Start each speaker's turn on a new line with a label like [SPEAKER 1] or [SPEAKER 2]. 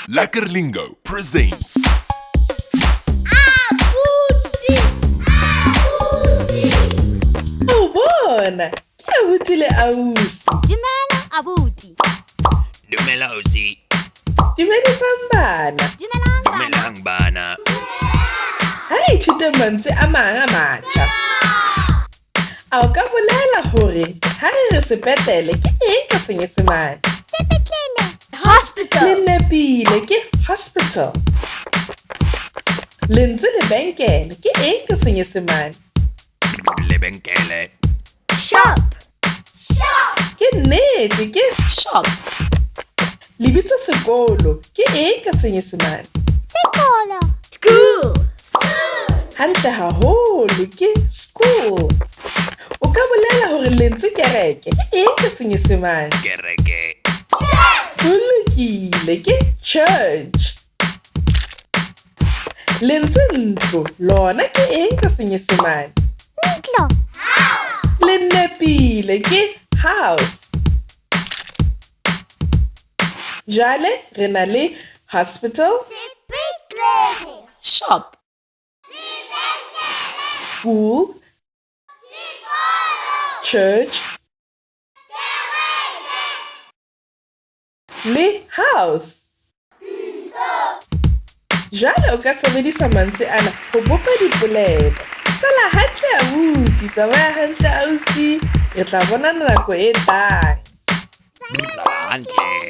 [SPEAKER 1] Lekker Lingo presents
[SPEAKER 2] Abuti! Abuti!
[SPEAKER 3] O bona, ke abuti le ausi.
[SPEAKER 2] Dumela abuti.
[SPEAKER 4] Dumela ausi.
[SPEAKER 3] Dumedisang bana.
[SPEAKER 2] Dumelang bana.
[SPEAKER 4] Dumelang bana.
[SPEAKER 3] Ha re ithute mantswe a mang a matjha. A o ka bolela hore ha re re sepetlele ke eng ka Senyesemane?
[SPEAKER 2] Sepetlele. Hospital.
[SPEAKER 3] Le nepile ke hospital. Lentswe lebenkele ke eng ka Senyesemane?
[SPEAKER 4] Lebenkele.
[SPEAKER 2] Shop. Shop.
[SPEAKER 3] Ke nnete ke
[SPEAKER 5] Shop.
[SPEAKER 3] Lebitso sekolo ke eng ka Senyesemane?
[SPEAKER 2] Sekolo. School.
[SPEAKER 3] Hantle haholo ke school. O ka bolela hore lentswe kereke ke eng ka Senyesemane?
[SPEAKER 4] Kereke.
[SPEAKER 3] Ho lokile ke church. Lentswe ntlo lona ke eng ka Senyesemane?
[SPEAKER 2] Ntlo.
[SPEAKER 3] Le nepile ke house. Jwale re na le hospital,
[SPEAKER 2] Sepetlele.
[SPEAKER 5] Shop.
[SPEAKER 3] School, church le house. Jwale o ka sebedisa mantswe ana ho bopa dipolelo. Sala hantle abuti, tsamaya hantle ausi. Re tla bonana nako e tlang.
[SPEAKER 4] Tsamaya hantle.